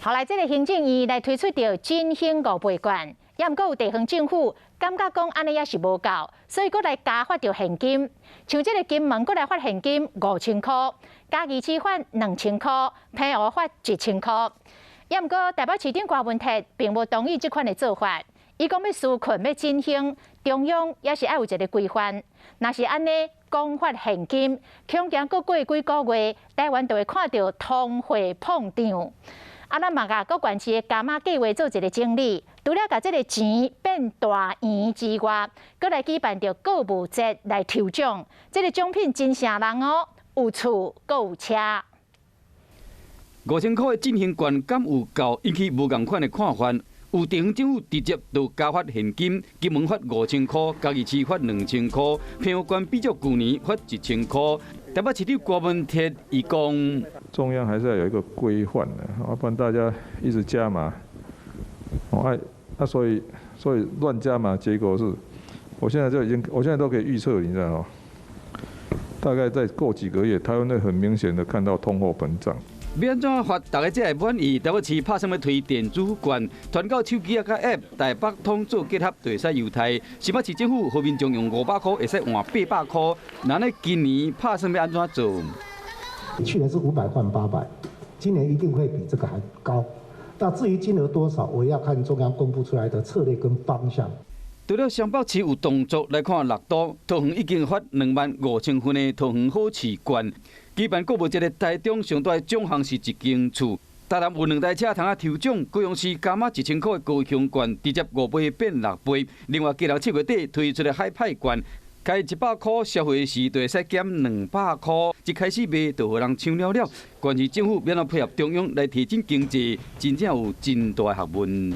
後來這个行政院來推出著振興五倍券，也毋過有地方政府感覺講按呢猶是無夠，所以閣來加發著現金。像這个金門閣來發現金5000箍，嘉義市發2000箍，澎湖發1000箍。也毋過台北市長柯文哲並無同意這款的做法，伊講欲紓困欲振興，中央也是愛有一个規範。若是按呢講發現金，恐驚閣過幾个月，台灣就會看著通貨膨脹。啊，咱嘛共各縣市的加碼計畫做一个整理，除了共這个錢變大圓之外，閣來舉辦著購物節來抽獎。這个獎品真癥人哦，有厝閣有車。 5000箍的振興券敢有夠？引起無仝款的看法。有地方政府直接就加發現金，金門發5000箍，嘉義市發2000箍，澎湖縣比照舊年發1000箍。台北市長柯文哲伊講，中央還是要有一個規範的，啊，不然大家一直加碼，哦，啊，所以亂加碼，結果是，我現在就已經，我現在都可以預測，你知道嗎？大概再過幾個月，台灣會很明顯的看到通貨膨脹。欲按怎發，大家才會滿意？台北市拍算欲推電子券，團購手機仔佮 App 台北通做結合，就會使優待。新北市政府予民眾用500箍會使換800箍，那呢今年拍算欲按怎做？去年是500換800，今年一定會比這個還高。那至於金額多少，我要看中央公布出來的策略跟方向。除了雙北市有動作來看，六都桃園已經發25,000份的桃園好市券。舉辦購物節的台中上大的獎項是一間厝，台南有兩台車通啊抽獎，高雄市加碼1000箍的高雄券，直接5倍變6倍。另外，基隆7月底推出的海派券，開100箍消費時就會使減200箍，一開始賣就予人搶了了。縣市政府欲按怎配合中央來提振經濟，真正有真大學問。